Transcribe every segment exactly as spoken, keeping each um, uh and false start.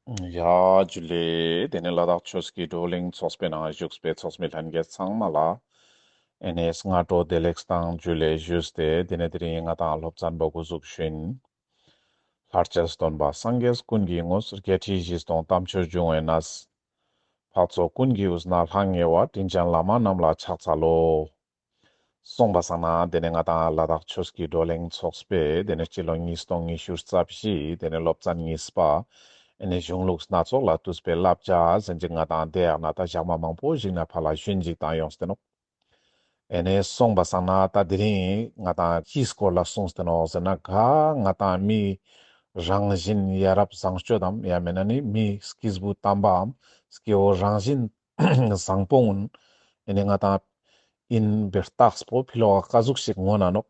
ཡ་ཇུ་ལེ། དེ་ནས་ལ་དྭགས་ཆོས་ཀྱི་བགྲོ་གླེང་ཚོགས་པའི་ནང་བཞུགས་པའི་ཚོགས་མི་ལྷན་རྒྱས་ཚང་མ་ལ་ཨེ་ནས་སྔ་དྲོ་བདེ་ལེགས་དང་ཇུ་ལེ་ཞུས་ཏེ། དེ་ནས་དེ་རིང་ང་དང་སློབ་ཚན་པོ་འགོ་འཛུགས་ཞུ་ཡིན། ལྷར་བཅས་སྟོན་པ་སངས་རྒྱས་ཀུན་གྱི་དངོས། བརྒྱད་ཁྲི་བཞི་སྟོང་དམ་ཆོས་འབྱུང་བའི་གནས། འཕགས་ཚོགས་ཀུན་གྱི་དབུས་ན་ལྷང་ངེ་བ། དྲིན་ཅན་བླ་མ་རྣམས་ལ་ཕྱག་འཚལ་ལོ། སོང་པ་སང་ན་དེ་ནས་ང་དང་ལ་དྭགས་ཆོས་ཀྱི་བགྲོ་གླེང་ཚོགས་པའི་དེ་ནས་སྤྱི་ལོ་ཉིས་སྟོང་ཉི་ཤུ་རྩ་བཞི་དེ་ནས་སློབ་ཚན་གཉིས་པ་ཨེ་ནས་གཞུང་ལུགས་སྣ་ཚོགས་ལས་བཏུས་པའི་བསླབ་བྱ་ཟེར་ཅིག་ང་དང་དེ་ཡག་ན་ད་ཞག་མ་མང་པོ་ཞིག་ན་ཕར་ལ་ཞུན་ཅིག་བཏང་ཡོངས་ཏེ་ནོག། ཨེ་ནས་སོང་པ་སང་ན་ད་དེ་རིང་ང་དང་ཅིའི་སྐོར་ལ་གསུངས་ཏེ་ནོག་ཟེར་ན། ག་ང་དང་མི་རང་བཞིན་ཡ་རབས་བཟང་སྤྱོད་དམ་ཡང་མེན་ན་ནི་མི་སྐྱེས་བུ་དམ་པའམ་སྐྱེ་བོ་རང་བཞིན་བཟང་པོ་གུན་ཨེ་ནས་ང་དང་ཨིན་པའི་རྟགས་པོ་ཕི་ལོག་ག་ཟུག་ཞིག་མངོན་ན་ནོག།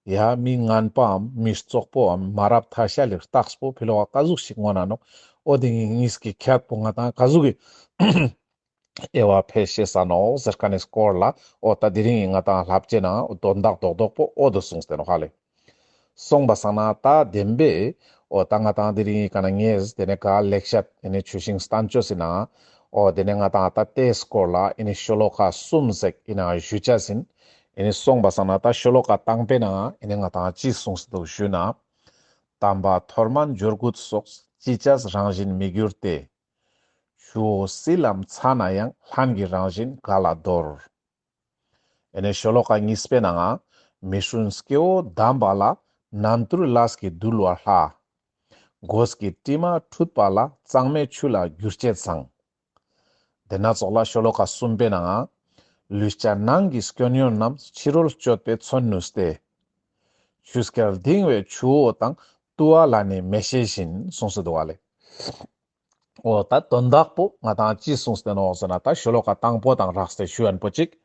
ཡ་མི་ངན་པའམ་མི་རྩོག་པོའམ་མ་རབས་ཐ་ཤལ་ལི་རྟགས་པོ་ཕི་ལོག་ག་ཟུག་ཞིག་མངོན་ན་ནོག། འོ་དེ་གཉིས་ཀྱི་ཁྱད་པོ་ང་དང་ག་ཟུག་གི་དབྱེ་བ་ཕེ་ཤེས་ས་ནོག་ཟེར་ཁན་ནི་སྐོར་ལ་འོ་ད་དེ་རིང་ང་དང་ལབ་ཅེས་ན་དོན་དག་རྡོག་རྡོག་པོ་འོ་དོ་གསུངས་ཏེ་ནོག་ཧ་ལེ། སོང་པ་སང་ན་ད་བདེན་པའི་འོ་ད་ང་དང་དེ་རིང་ག་ན་ངས་དེ་ནས་ག་ལེགས་བཤད་ཨེ་ནས་ཆུ་ཤིང་བསྟན་བཅོས་སི་ནང་འོ་དེ་ནས་ང་དང་ད་དེའི་སྐོར་ལ་ཨེ་ནས་ཤོ་ལོ་ཀ་གསུམ་ཟེར་ཨེ་ནས་ཞུ་ཅེས་ཡིན། ཨེ་ནས་སོང་པ་སང་ན་ད་ཤོ་ལོ་ཀ་དང་པོའི་ནང་ཨེ་ནས་ང་དང་ཅི་གསུངས་ཏེ་འདུག་ཞུ་ན། དམ་པ་མཐོ་དམན་འབྱོར་རྒུད་སོགས། ཅི་བྱས་རང་བཞིན་མི་འགྱུར་ཏེ། ཆུ་བོ་བསིལ་ལམ་ཚ་ན་ཡང་། ལྷན་གྱིས་རང་བཞིན་ག་ལ་འདོར། ཨེ་ནས་ཤོ་ལོ་ཀ་གཉིས་པའི་ནང་ང་། མི་སྲུན་སྐྱེ་བོ་དམ་པ་ལ། རྣམ་དུལ་ལས་ཀྱིས་འདུལ་བ་ལྷ། གོས་ཀྱི་དྲི་མ་འཁྲུད་པ་ལ། གཙང་མའི་ཆུ་ལ་འགྱུར་བྱེད་བཟང་། དེ་ན་ཙོགས་ལ་ཤོ་ལོ་ཀ་གསུམ་པའི་ནང་། ལུས་ཅན་ནང་གི་སྐྱོན་ཡོན་རྣམས། ཕྱི་རོལ་སྤྱོད་པས་མཚོན་ནུས་ཏེ། ཆུ་སྐྱར་གདིང་བའི་ཆུ་བོ་དང་། བཏུལ་བ་ལ་ནི་མེ་ཤེལ་བཞིན། གསུངས་སུ་འདུག་བ་ལེ། འོ་ད་དོན་དག་པོ་ང་དང་ཅི་གསུངས་ཏེ་ནོག་ཟེར་ན། ད་ཤོ་ལོ་ཀ་དང་པོ་དང་རགས་ཏེ་ཞུ་ཡན་པོ་ཅིག།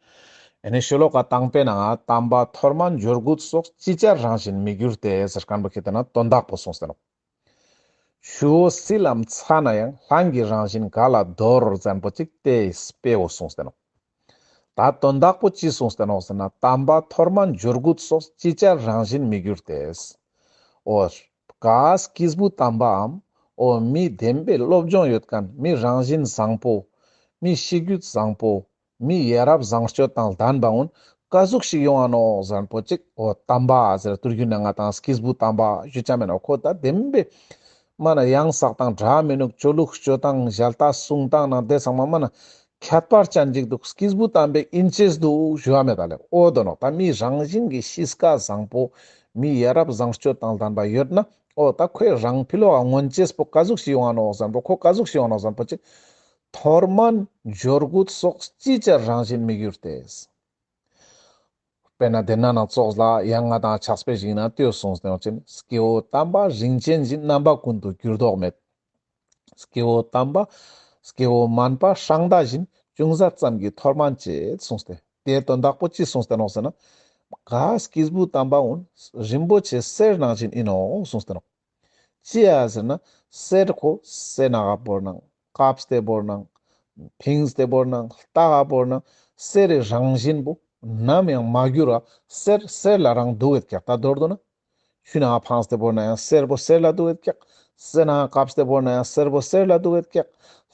ཨེ་ནས་ཤོ་ལོ་ཀ་དང་པོའི་ནང་ང་། དམ་པ་མཐོ་དམན་འབྱོར་རྒུད་སོགས། ཅི་བྱས་རང་བཞིན་མི་འགྱུར་ཏེ་ཟེར་ཁན་པོ་ཁེ་ཏེ་ན་དོན་དག་པོ་གསུངས་ཏེ་ནོག། ཆུ་བོ་བསིལ་ལམ་ཚ་ན་ཡང་། ལྷན་གྱིས་རང་བཞིན་ག་ལ་འདོར་ཟེར་ཁན་པོ་ཅིག་དེའི་དཔེ་བོ་གསུངས་ཏེ་ནོག། ད་དོན་དག་པོ་ཅི་གསུངས་ཏེ་ནོག་ཟེར་ན། དམ་པ་མཐོ་དམན་འབྱོར་རྒུད་སོགས། ཅི་བྱས་རང་བཞིན་མི་འགྱུར་ཏེ། འོ་ག་སྐྱེས་བུ་དམ་པའམ་འོ་མི་བདེན་པའི་སློབ་སྦྱོང་ཡོད་ཁན། མི་རང་བཞིན་བཟང་པོ། མི་གཤིས་རྒྱུད་བཟང་པོ། མི་ཡ་རབས་བཟང་སྤྱོད་དང་ལྡན་པ་གུན་ག་ཟུག་ཞིག་ཡོང་ང་ནོག་ཟེར་ཁན་པོ་ཅིག། འོ་དམ་པ་ཟེར་ཏུར་རྒྱུད་ནང་ང་དང་སྐྱེས་བུ་དམ་པ་ཞུ་ཅེས་མེན་ནོག། ཁོ་ད་བདེན་པའི་མ་ན་ཡང་དག་དང་འདྲ་མི་ནུག། ཆོས་ལུགས་སྤྱོད་སྟངས་ཞལ་ལྟ་གསུང་སྟངས་ནང་དེ་ཚང་མ་མ་ན་ཁྱད་པར་ཅན་ཅིག་འདུག། སྐྱེས་བུ་དམ་པའི་ཨིན་ཅེས་འདུག་ཞུ་བ་མེད་ད་ལེ། འོ་དོ་ནོག། ད་མི་རང་བཞིན་གྱི་གཤིས་ཀ་བཟང་པོ། མི་ཡ་རབས་བཟང་སྤྱོད་དང་ལྡན་པ་ཡོད་ན། འོ་ད་ཁོའི་རང་ཕི་ལོག་ག་མངོན་ཅེས་པོ་ག་ཟུག་ཞིག་ཡོང་ང་ནོག་ཟེར་ཁན་པོ། ཁོ་ག་ཟུག་ཞིག་ཡོང་ང་ནོག་ཟེར་ཁན་པོ་ཅིག། མཐོ་དམན་འབྱོར་རྒུད་སོགས། ཅི་བྱས་རང་བཞིན་མི་འགྱུར་ཏེ། དཔེར་ན་དེ་ན་ནང་ཙོགས་ལ་ཡང་ང་དང་ཕྱག་དཔེ་ཞིག་ན་དེའོ་གསུངས་ཏེ་ནོག་ཅིག། སྐྱེ་བོ་དམ་པ་རིན་ཆེན་བཞིན། རྣམ་པ་ཀུན་ཏུ་འགྱུར་ལྡོག་མེད། སྐྱེ་བོ་དམ་པ་སྐྱེ་བོ་དམན་པ་སྲང་མདའ་བཞིན། ཅུང་ཟད་ཙམ་གྱིས་མཐོ་དམན་བྱེད། གསུངས་ཏེ། དེའི་དོན་དག་པོ་ཅི་གསུངས་ཏེ་ནོག་ཟེར་ན། ག་སྐྱེས་བུ་དམ་པ་གུན་རིན་པོ་ཆེ་གསེར་ནང་བཞིན་ཨིན་ནོག་གསུངས་ཏེ་ནོག། ཅི་ཡ་ཟེར་ན་གསེར་ཁོ་སེ་ན་ག་བོར་ནང་། བཀབ་སྟེ་བོར་ནང་། ཕིངས་ཏེ་བོར་ནང་། ལྟ་ག་བོར་ནང་། གསེར་རི་རང་བཞིན་པོ་ནམ་ཡང་མ་འགྱུར་ར། གསེར་གསེར་ལ་རང་དུག་གེད་ཀྱག། ད་མདོར་བསྡུ་ན། ཆུ་ནང་ཕངས་ཏེ་བོར་ན་ཡང་གསེར་པོ་གསེར་ལ་དུག་གེད་ཀྱག། སེ་ན་བཀབ་སྟེ་བོར་ན་ཡང་གསེར་པོ་གསེར་ལ་དུག་གེད་ཀྱག།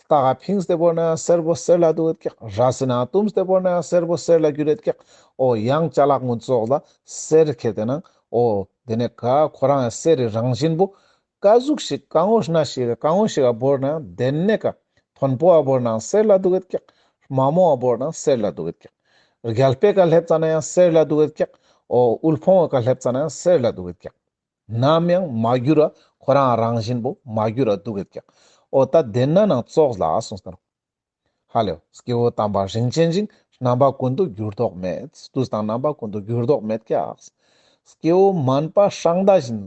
ལྟ་ག་ཕིངས་ཏེ་བོར་ན་ཡང་གསེར་པོ་གསེར་ལ་དུག་གེད་ཀྱག། ར་སེ་ན་བཏུམས་ཏེ་བོར་ན་ཡང་གསེར་པོ་གསེར་ལ་འགྱུར་གེད་ཀྱག། འོ་ཡང་ཅ་ལག་གུན་ཙོགས་ལ་གསེར་ཁེ་ཏེ་ན་འོ་དེ་ནས་ག་ཁོ་རང་ཡང་གསེར་རི་རང་བཞིན་པོ་ག་ཟུག་ཞིག་ག་ངོ་ན་ཞིག་ག་ངོ་ཞིག་ག་བོར་ན་ཡང་དེ་ནས་ག་མཐོན་པོ་བ་བོར་ན་ཡང་གསེར་ལ་དུག་གེད་ཀྱག། དམའ་མོ་བ་བོར་ན་ཡང་གསེར་ལ་དུག་གེད་ཀྱག། རྒྱལ་པོའི་ཀ་སླེབས་ཙ་ན་ཡང་གསེར་ལ་དུག་གེད་ཀྱག། འོ་དབུལ་ཕོངས་ཀ་སླེབས་ཙ་ན་ཡང་གསེར་ལ་དུག་གེད་ཀྱག། ནམ་ཡང་མ་འགྱུར་ར་ཁོ་རང་རང་བཞིན་པོ་མ་འགྱུར་ར་དུག་གེད་ཀྱག། འོ་ད་དེ་ན་ནང་ཙོགས་ལ་གསུངས་ཏེ་ནོག། ཧ་ལེ། སྐྱེ་བོ་དམ་པ་རིན་ཆེན་བཞིན། རྣམ་པ་ཀུན་ཏུ་འགྱུར་ལྡོག་མེད། དུས་དང་རྣམ་པ་ཀུན་ཏུ་འགྱུར་ལྡོག་མེད་ཀྱག། སྐྱེ་བོ་དམན་པ་སྲང་མདའ་བཞིན།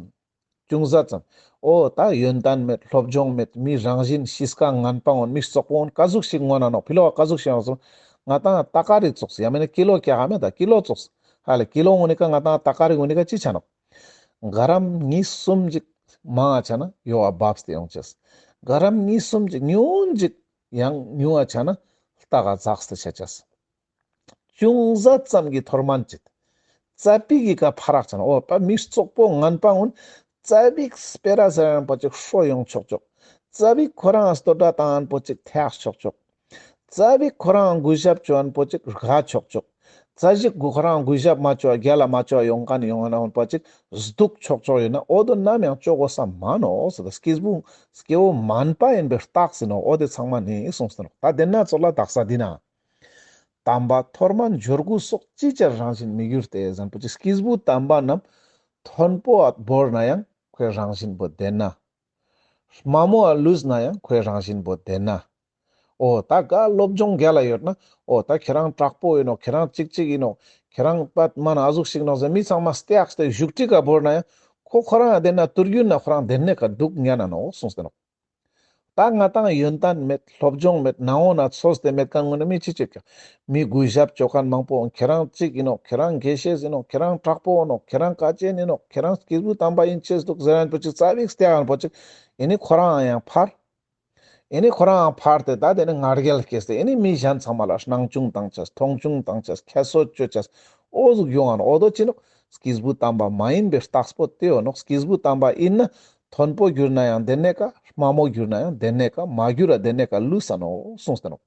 ཅུང་ཟད་ཙམ། འོ་ད་ཡོན་ཏན་མེད། སློབ་སྦྱོང་མེད། མི་རང་བཞིན་གཤིས་ཀ་ངན་པ་གུན། མི་རྩོག་པོ་གུན་ག་ཟུག་ཞིག་མངོན་ན་ནོག། ཕི་ལོག་ག་ཟུག་ཞིག་ཡོང་ང་ནོག་ཟེར་ན། ང་དང་ཏ་ཀ་རི་ཙོགས། ཡང་མེན་ན་ཀི་ལོ་ཀྱག་ག་མེད་ད་ཀི་ལོ་ཙོགས། ཧ་ལེ་ཀི་ལོ་གུན་ནི་ཀ་ང་དང་ཏ་ཀ་རི་གུན་ནི་ཀ་ཅི་ཆ་ནོག། ག་རམ་གཉིས་གསུམ་ཅིག་མང་ང་ཆ་ན་ཡོག་ག་བབས་ཏེ་ཡོང་ཅེས། ག་རམ་གཉིས་གསུམ་ཅིག་ཉུང་ཅིག་ཡང་ཉུང་ང་ཆ་ན་ལྟ་ག་འཛགས་ཏེ་ཆ་ཅེས། ཅུང་ཟད་ཙམ་གྱིས་མཐོ་དམན་བྱེད། ཙ་པིག་གི་ཀ་ཕ་རག་ཆ་ན། འོ་ད་མི་རྩོག་པོ་ངན་པ་གུན་ཙ་པིག་སྤེ་ར་ཟེར་ཡང་པ་ཅིག་ཧྲོ་ཡོང་ཆོག་ཆོག། ཙ་པིག་ཁོ་རང་ལྟོ་ད་ཏང་ཨན་པོ་ཅིག་ཐེག་ཆོག་ཆོག། ཙ་པིག་ཁོ་རང་གུས་ཞབས་ཅོ་ཨན་པོ་ཅིག་རྒ་ཆོག་ཆོག། ཙ་ཞིག་གུ་ཁོ་རང་གུས་ཞབས་མ་ཅོ་རྒྱལ་ལ་མ་ཅོ་ཡོང་ཁན་ཡོང་ཨན་ཧོན་པོ་ཅིག་སྡུག་ཆོག་ཆོག་ཡོད་ན་འོ་དོ་ནམ་ཡང་ཅོ་གོས་ས་མ་ནོག་ཟེར་ད་སྐྱེས་བུ་སྐྱེ་བོ་མན་པ་ཡིན་པའི་རྟགས་ཡིན་ནོག། འོ་དེ་ཚང་མ་ནི་གསུངས་ཏེ་ནོག། ད་དེ་ན་ཙོགས་ལ་དག་ས་འདི་ན། དམ་པ་མཐོ་དམན་འབྱོར་དགུ་སོགས་ཅི་བྱར་རང་བཞིན་མི་འགྱུར་ཏེ་ཟེར་ཨན་པོ་ཅིག་སྐྱེས་བུ་དམ་པ་རྣམས་མཐོན་པོ་ཨ་བོར་ན་ཡང་ཁོའི་རང་བཞིན་པོ་ལྡན་ན། དམའ་མོ་ཨ་ལུས་ན་ཡང་ཁོའི་རང་བཞིན་པོ་ལྡན་ན། འོ་ད་ག་སློབ་སྦྱོང་རྒྱལ་ལ་ཡོད་ན། འོ་ད་ཁྱེ་རང་དྲག་པོ་ཡིན་ནོག། ཁྱེ་རང་ཅིག་ཅིག་ཡིན་ནོག། ཁྱེ་རང་པད་མ་ན་ཨ་ཟུག་ཞིག་ནོག་ཟེར་མི་ཚང་མ་སྟེགས་ཏེ་བཞུགས་ཁྲི་ཀ་བོར་ན་ཡང་ཁོ་ཁོ་རང་ཨ་དེ་ན་དུར་རྒྱུན་ན་ཁོ་རང་དེ་ནེ་ཀ་འདུག་ཉན་ན་ནོག་གསུངས་ཏེ་ནོག། ད་ང་ཏང་ཡོན་ཏན་མེད། སློབ་སྦྱོང་མེད། ནང་འོ་ན་ཚོས་ཏེ་མེད་ཁན་ངོ་ན་མི་ཅི་ཅིག་ཀྱང་མི་གུས་ཞབས་ཅོ་ཁན་མང་པོ་ཁྱེ་རང་ཅིག་ཡིན་ནོག། ཁྱེ་རང་དགེ་བཤེས་ཡིན་ནོག། ཁྱེ་རང་དྲག་པོ་ཡིན་ནོག། ཁྱེ་རང་དཀའ་ཅན་ཡིན་ནོག། ཁྱེ་རང་སྐྱེས་བུ་དམ་པ་ཡིན་ཅེས་འདུག་ཟེར་ཨན་པོ་ཅིག་ཙ་པིག་སྟེགས་ཨན་པོ་ཅིག་ཨེ་ནི་ཁོ་རང་ཡང་ཕར། ཨེ་ནི་ཁོ་རང་ཡང་ཕར་ཏེ་ད་དེ་ནི་ང་རྒྱལ་སྐྱེས་ཏེ་ཨེ་ནི་མི་གཞན་ཚང་མ་ལ་སྣང་ཆུང་བཏང་ཅེས། མཐོང་ཆུང་བཏང་ཅེས། ཁྱད་གསོད་ཅོ་ཅེས། འོ་ཟུག་ཡོང་ཨན་འོ་དོ་ཅི་ནོག། སྐྱེས་བུ་དམ་པ་མ་ཡིན་པའི་རྟགས་པོ་དེ་ཡོད་ནོག། སྐྱེས་བུ་དམ་པ་ཡིན་ན་མཐོན་པོ་གྱུར་ན་ཡང་དེ་ནེ་ཀ། དམའ་མོ་གྱུར་ན་ཡང་དེ་ནེ་ཀ། མ་གྱུར་ར་དེ་ནེ་ཀ་ལུས་ས་ནོག་གསུངས་ཏེ་ནོག།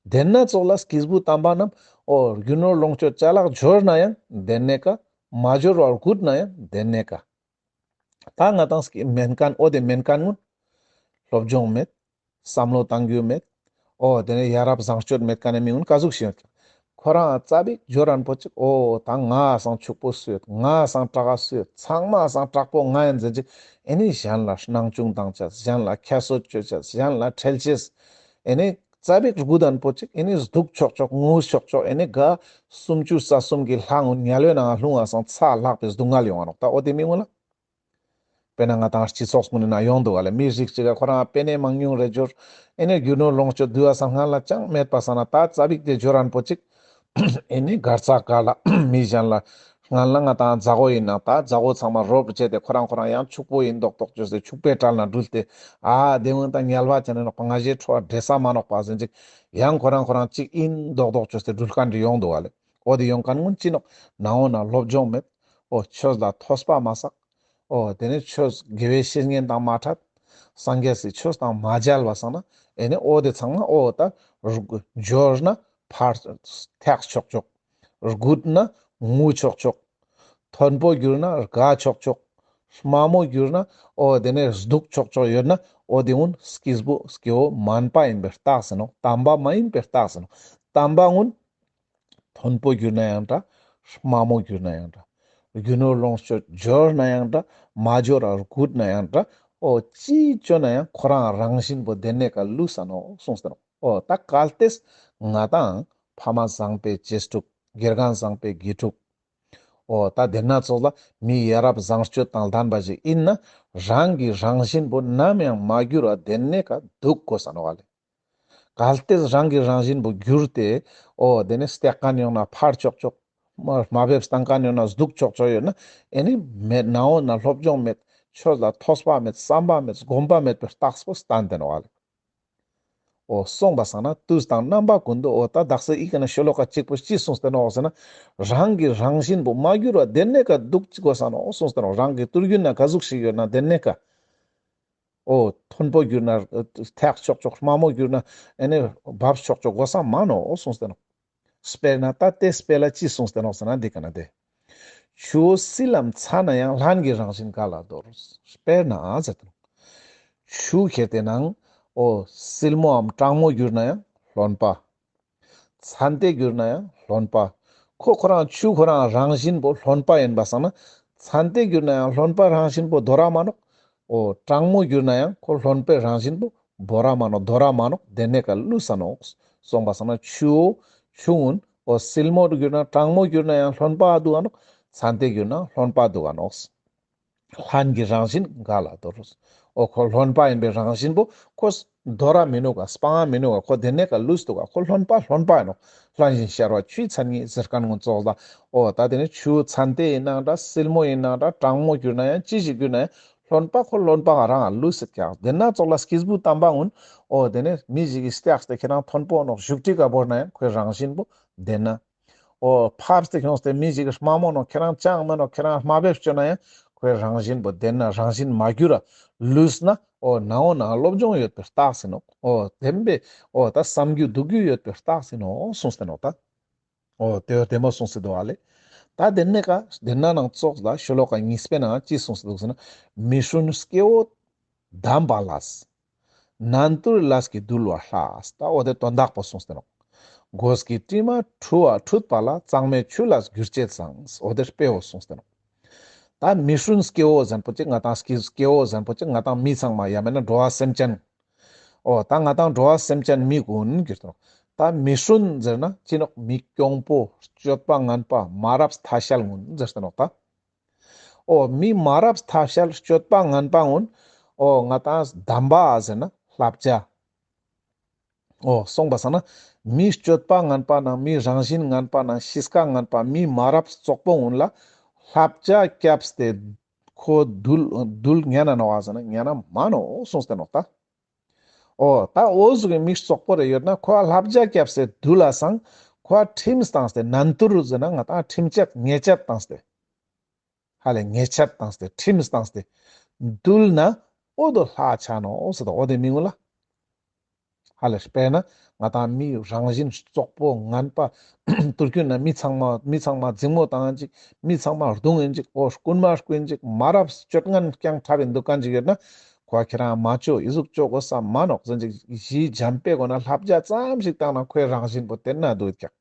དེ་ན་ཙོགས་ལ་སྐྱེས་བུ་དམ་པ་རྣམས་འོ་རྒྱུ་ནོར་ལོངས་སྤྱོད་ཅ་ལག་འབྱོར་ན་ཡང་དེ་ནེ་ཀ། མ་འབྱོར་བར་རྒུད་ན་ཡང་དེ་ནེ་ཀ། ད་ང་ཏང་སྐྱེ་མེན་ཁན་འོ་དེ་མེན་ཁན་ངུན། སློབ་སྦྱོང་མེད། བསམ་བློ་བཏང་རྒྱུ་མེད། འོ་དེ་ནེ་ཡ་རབས་བཟང་སྤྱོད་མེད་ཁན་ནི་མི་ངུན་ཀ་ཟུག་ཤིག་ཡོད་ཀྱང་། ཁོ་རང་ཙ་པིག་འབྱོར་ཨན་པོ་ཅིག་འོ་ད་ང་སང་ཕྱུག་པོ་སུ་ཡོད། ང་སང་དྲག་ག་སུ་ཡོད། ཚང་མ་སང་དྲག་པོ་ང་ཡིན་ཟེར་ཅིག་ཨེ་ནི་གཞན་ལ་སྣང་ཆུང་བཏང་ཅེས། གཞན་ལ་ཁྱད་གསོད་ཅོ་ཅེས། གཞན་ལ་ཁྲེལ་ཅེས། ཨེ་ནི་ཙ་པིག་རྒུད་ཨན་པོ་ཅིག་ཨེ་ནི་སྡུག་ཆོག་ཆོག། ངུ་ཆོག་ཆོག། ཨེ་ནི་ག་སུམ་ཅུ་རྩ་གསུམ་གྱི་ལྷ་ངུན་དམྱལ་བའི་ནང་ལྷུང་བ་སང་ཚ་ལྷག་པའི་སྡུག་བསྔལ་ཡོང་ང་ནོག། ད་འོ་དེ་མི་ངུན་ལ། དཔེར་ན་ང་ཏང་སྤྱི་ཚོགས་ངུན་ནི་ན་ཡོང་འདུག་ག་ལེ། མི་རིགས་ཅིག་ག་ཁོ་རང་པེ་ནེ་མང་ཉུང་རེ་འབྱོར། ཨེ་ནི་རྒྱུ་ནོར་ལོངས་སྤྱོད་དུ་བ་སང་སྔན་ལ་ཅང་མེད་པ་སང་ན་ད་ཙ་པིག་དེ་འབྱོར་ཨན་པོ་ཅིག་ཨེ་ནི་གར་ས་ག་ལ་མི་གཞན་ལ། སྔན་ལ་ང་ཏང་མཛའ་བོ་ཡིན་ན་ད་མཛའ་བོ་ཚང་མ་རོབ་བྱས་ཏེ་ཁོ་རང་ཁོ་རང་ཡང་ཕྱུག་པོ་ཡིན་མདོག་མདོག་བཅོས་ཏེ་ཕྱུག་པའི་གྲལ་ན་འགྲུལ་ཏེ། ཨ་དེ་འོན་ད་དམྱལ་བ་ཅན་ནི་ནོག་པ། ང་ཞའི་ཁྲོ་བ་འདྲེ་ས་མ་ནོག་པ་ཟེར་ཅིག་ཡང་ཁོ་རང་ཁོ་རང་ཅིག་ཡིན་མདོག་མདོག་བཅོས་ཏེ་འགྲུལ་ཁན་རེ་ཡོང་འདུག་ག་ལེ། འོ་དེ་ཡོང་ཁན་ངུན་ཅི་ནོག། ནང་འོ་ན་སློབ་སྦྱོང་མེད། འོ་ཆོས་ལ་ཐོས་པ་མ་བསགས། འོ་དེ་ནེ་ཆོས་དགེ་བའི་བཤེས་གཉེན་དང་མ་འཕྲད། སངས་རྒྱས་སི་ཆོས་དང་མ་མཇལ་བ་སང་ན་ཨེ་ནི་འོ་དེ་ཚང་མ་འོ་ད་འབྱོར་ན་ཕར་ཐེག་ཆོག་ཆོག། རྒུད་ན་ངུ་ཆོག་ཆོག། མཐོན་པོ་གྱུར་ན་དགའ་ཆོག་ཆོག། དམའ་མོ་གྱུར་ན་འོ་དེ་ནེ་སྡུག་ཆོག་ཆོག་ཡོད་ན་འོ་དེ་ངུན་སྐྱེས་བུ་སྐྱེ་བོ་མན་པ་ཡིན་པའི་རྟགས་ཡིན་ནོག། དམ་པ་མ་ཡིན་པའི་རྟགས་ཡིན་ནོག། དམ་པ་ངུན་མཐོན་པོ་གྱུར་ན་ཡང་འདྲ། དམའ་མོ་གྱུར་ན་ཡང་འདྲ། རྒྱུ་ནོར་ལོངས་སྤྱོད་འབྱོར་ན་ཡང་འདྲ། མ་འབྱོར་ར་རྒུད་ན་ཡང་འདྲ། འོ་ཅི་བཅོ་ན་ཡང་ཁོ་རང་རང་བཞིན་པོ་དེ་ནེ་ཀ་ལུས་ས་ནོག་གསུངས་ཏེ་ནོག། འོ་ད་གལ་ཏེ་ང་ཏང་ཕ་མ་བཟང་པོའི་གཅེས་ཕྲུག། དགེ་རྒན་བཟང་པོའི་དགེ་ཕྲུག། འོ་ད་དེ་ན་ཙོགས་ལ་མི་ཡ་རབས་བཟང་སྤྱོད་དང་ལྡན་པ་ཞིག་ཡིན་ན་རང་གི་རང་བཞིན་པོ་ནམ་ཡང་མ་འགྱུར་བ་དེ་ནེ་ཀ་འདུག་དགོས་ས་ནོག་ལེ། གལ་ཏེ་རང་གི་རང་བཞིན་པོ་འགྱུར་ཏེ་འོ་དེ་ནེ་སྟེགས་ཁན་ཡོང་ན་ཕར་ཆོག་ཆོག། མ་མ་བེབས་བཏང་ཁན་ཡོང་ན་སྡུག་ཆོག་ཆོག་ཡོད་ན་ཨེ་ནི་མེད་ནའོ་ན་སློབ་སྦྱོང་མེད། ཆོས་ལ་ཐོས་པ་མེད། བསམ་པ་མེད། སྒོམ་པ་མེད་པའི་རྟགས་པོ་སྟན་ཏེ་ནོག་ལེ། འོ་སོང་པ་སང་ན་དུས་དང་རྣམ་པ་ཀུན་ཏུ་འོ་ད་དག་ས་ཨི་ཀ་ན་ཤོ་ལོ་ཀ་གཅིག་པོ་ཅི་གསུངས་ཏེ་ནོག་ཟེར་ན། རང་གི་རང་བཞིན་པོ་མ་འགྱུར་བ་དེ་ནེ་ཀ་འདུག་དགོས་ས་ནོག་གསུངས་ཏེ་ནོག། རང་གི་དུར་རྒྱུན་ན་ག་ཟུག་ཞིག་ཡོད་ན་དེ་ནེ་ཀ། འོ་མཐོན་པོ་གྱུར་ན་ཐེག་ཆོག་ཆོག། དམའ་མོ་གྱུར་ན་ཨེ་ནི་བབས་ཆོག་ཆོག་དགོས་ས་མ་ནོག་གསུངས་ཏེ་ནོག། དཔེར་ན་ད་དེ་དཔེ་ལ་ཅི་གསུངས་ཏེ་ནོག་ཟེར་ན་འདི་ཀ་ན་དེ། ཆུ་བོ་བསིལ་ལམ་ཚ་ན་ཡང་། ལྷན་གྱིས་རང་བཞིན་འགག་ལ་དོར། དཔེར་ན་ཟེར་ཏེ་ནོག། ཆུ་ཁྱེར་ཏེ་ནང་འོ་བསིལ་མོའམ་གྲང་མོ་གྱུར་ན་ཡང་རློན་པ། ཚན་ཏེ་གྱུར་ན་ཡང་རློན་པ། ཁོ་ཁོ་རང་ཆུ་ཁོ་རང་རང་བཞིན་པོ་རློན་པ་ཡིན་པ་སང་ན། ཚན་ཏེ་གྱུར་ན་ཡང་རློན་པ་རང་བཞིན་པོ་དོ་ར་མ་ནོག། འོ་གྲང་མོ་གྱུར་ན་ཡང་ཁོ་རློན་པའི་རང་བཞིན་པོ་བོ་ར་མ་ནོག། དོ་ར་མ་ནོག། དེ་ནེ་ཀ་ལུས་ས་ནོག། སོང་པ་སང་ན་ཆུ་བོ་ཆུ་ངུན་འོ་བསིལ་མོ་གྱུར་ན་གྲང་མོ་གྱུར་ན་ཡང་རློན་པ་འདུག་ག་ནོག། ཚན་ཏེ་གྱུར་ན་རློན་པ་འདུག་ག་ནོག། ལྷན་གྱིས་རང་བཞིན་འགག་ལ་དོར། འོ་ཁོ་རློན་པ་ཡིན་པའི་རང་བཞིན་པོ་ཁོ་དོ་ར་མི་ནུག་ག། སྤང་ང་མི་ནུག་ག། ཁོ་དེ་ནེ་ཀ་ལུས་འདུག་ག། ཁོ་རློན་པ་རློན་པ་ཡིན་ནོག། ལྷན་ཅིག་ཤར་བ་ཆུའི་མཚན་ཉིད་ཟེར་ཁན་ངོ་ཙོགས་ལ། འོ་ད་དེ་ནེ་ཆུ་ཚན་ཏེ་ཡིན་ནང་འདྲ། བསིལ་མོ་ཡིན་ནང་འདྲ། གྲང་མོ་གྱུར་ན་ཡང་ཅི་ཞིག་གྱུར་ན་ཡང་རློན་པ་ཁོ་རློན་པ་རང་ལུས་སེ་ཀྱག། དེ་ན་ཙོགས་ལ་སྐྱེས་བུ་དམ་པ་ངུན་འོ་དེ་ནེ་མི་ཞིག་གི་སྟེགས་ཏེ་ཁྱེད་རང་མཐོན་པོ་ནོག་བཞུགས་ཁྲི་ཀ་བོར་ན་ཡང་ཁོའི་རང་བཞིན་པོ་དེ་ན། འོ་ཕར་སྟེ་ཁྱོངས་ཏེ་མི་ཞིག་གི་དམའ་མོ་ནོག། ཁྱེད་རང་ཅང་མེ་ནོག། ཁྱེད་རང་དམའ་བེབས་ཅོ་ན་ཡང་ ཁོའི་རང་བཞིན་པོ་དེ་ན་རང་བཞིན་མ་གྱུར་ར་ལུས་ན་འོ་ནའོ་ན་སློབ་སྦྱོང་ཡོད་པའི་རྟགས་ཡིན་ནོག་འོ་དེན་པའི་འོ་ད་བསམ་རྒྱུ་འདུག་རྒྱུ་ཡོད་པའི་རྟགས་ཡིན་ནོག་གསུངས་ཏེ་ནོག་ད། འོ་དེ་བོ་དེ་མོ་གསུངས་སེ་འདུག་ཨ་ལེ། ད་དེ་ནས་ཀ་དེ་ན་ནང་ཙོགས་ལ་ཤོ་ལོ་ཀ་གཉིས་པའི་ནང་ཅི་གསུངས་སེ་འདུག་ཟེར་ན། མི་སྲུན་སྐྱེ་བོ་གདམས་པ་ལས། ནན་ཏུར་ལས་ཀྱིས་འདུལ་བ་ལྷ། ད་འོ་དེ་དོན་དག་པོ་གསུངས་ཏེ་ནོག་གོས་ཀྱི་དྲི་མ་འཁྲུ་བ་འཁྲུད་པ་ལ། གཙང་མའི་ཆུ་ལས་གྱུར་ཅེས་བཟང་། འོ་དེ་དཔེ་བོ་གསུངས་ཏེ་ནོག་ད་མི་སྲུན་སྐྱེ་བོ་ཟེར་པོ་ཅིག་ང་ཏང་སྐྱེ་སྐྱེ་བོ་ཟེར་པོ་ཅིག་ང་ཏང་མི་ཚང་མ་ཡང་མེད་ན་འགྲོ་བ་སེམས་ཅན། འོ་ད་ང་ཏང་འགྲོ་བ་སེམས་ཅན་མི་ཀུན་གྱུར་ཏེ་ནོག་ད་མི་སྲུན་ཟེར་ན་ཅི་ནོག་མི་གྱོང་པོ་སྤྱོད་པ་ངན་པ་མ་རབས་ཐ་ཤལ་ཀུན་ཟེར་ཏེ་ནོག་ད། འོ་མི་མ་རབས་ཐ་ཤལ་སྤྱོད་པ་ངན་པ་ཀུན་འོ་ང་ཏང་གདམས་པ་ཟེར་ན་བསླབ་བྱ། འོ་སོང་པ་སང་ན་མི་སྤྱོད་པ་ངན་པ་ནང་མི་རང་བཞིན་ངན་པ་ནང་གཤིས་ཀ་ངན་པ་མི་མ་རབས་བཙོག་པོ་ཀུན་ལ་བསླབ་བྱ་བརྒྱབ་སྟེ་ཁོ་འདུལ་འདུལ་ཉན་ན་ནོག་ཟེར་ན་ཉན་ན་མ་ནོག་གསུངས་ཏེ་ནོག་ད། འོ་ད་འོ་ཟུག་གི་མི་བཙོག་པོ་རེ་ཡོད་ན་ཁོ་བསླབ་བྱ་བརྒྱབ་སྟེ་འདུལ་ལ་སང་ཁོ་ཁྲིམས་བཏང་སྟེ་ནན་ཏུར་ཟེར་ན་ང་ཏང་ཁྲིམས་ཆད་ཉེས་ཆད་བཏང་སྟེ། ཧ་ལས་ཉེས་ཆད་བཏང་སྟེ་ཁྲིམས་བཏང་སྟེ་འདུལ་ན་འོ་དོ་ལྷ་ཆ་ནོག་ཟེར་དོ། འོ་དེ་མི་ཀུན་ལ་ཧ་ལས་དཔེར་ན་ང་ཏང་མི་རང་བཞིན་བཙོག་པོ་ངན་པ་དུར་ཁྱོད་ན་མི་ཚང་མ་མི་ཚང་མ་འཛིང་མོ་བཏང་ཡིན་ཅིག་མི་ཚང་མ་རྡུང་ཡིན་ཅིག་འོ་རྐུན་མ་རྐུ་ཡིན་ཅིག་མ་རབས་སྤྱོད་ངན་རྐྱང་འཁྲབ་ཡིན་འདུག་ག་ཅིག་ཡོད་ན་ཁོ་ཁྱེད་རང་མ་ཅོ་ཨི་ཟུག་ཅོ་དགོས་ས་མ་ནོག་ཟེར་ཅིག་གཞི་འཇམ་པའི་སྒོ་ན་བསླབ་བྱ་ཙམ་ཞིག་བཏང་ན་ཁོའི་རང་བཞིན་པོ་དེ་ན་འདུག་ཀྱག་